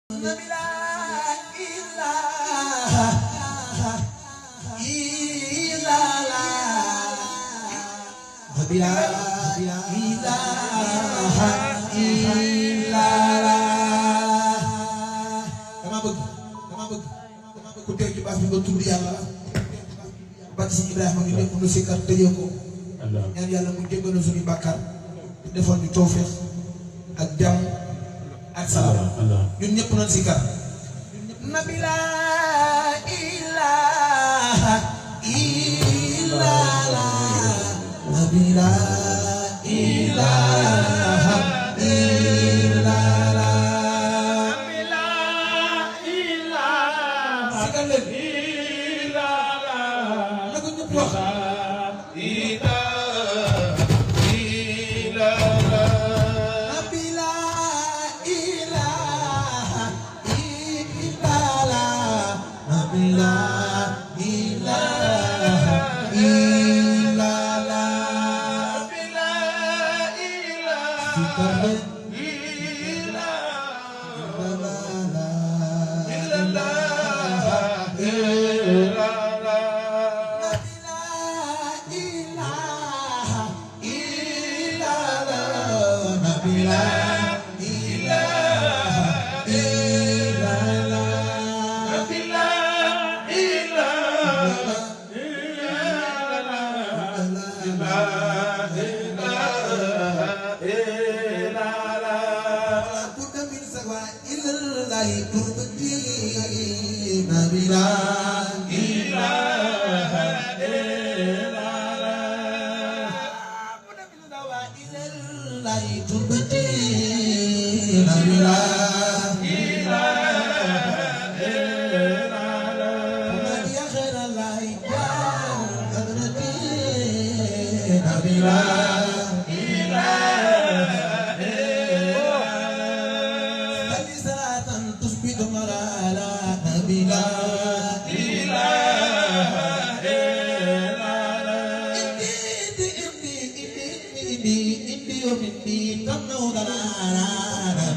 ku teew ci baas bi nga tudd yàlla ba ci Ibrahima ñu nekk nu sikkar tëjee ko ñaan yàlla mu jéggal suñu bàkkaar defoon ñu tawfeex ak jàmm ak salaam ñun ñëpp nañ sikkar nabi la ilaha illallah nabi la ilaha illallah nabi la ilaha sikkar leen illallah na ko ñëpp wax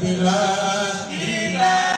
Bila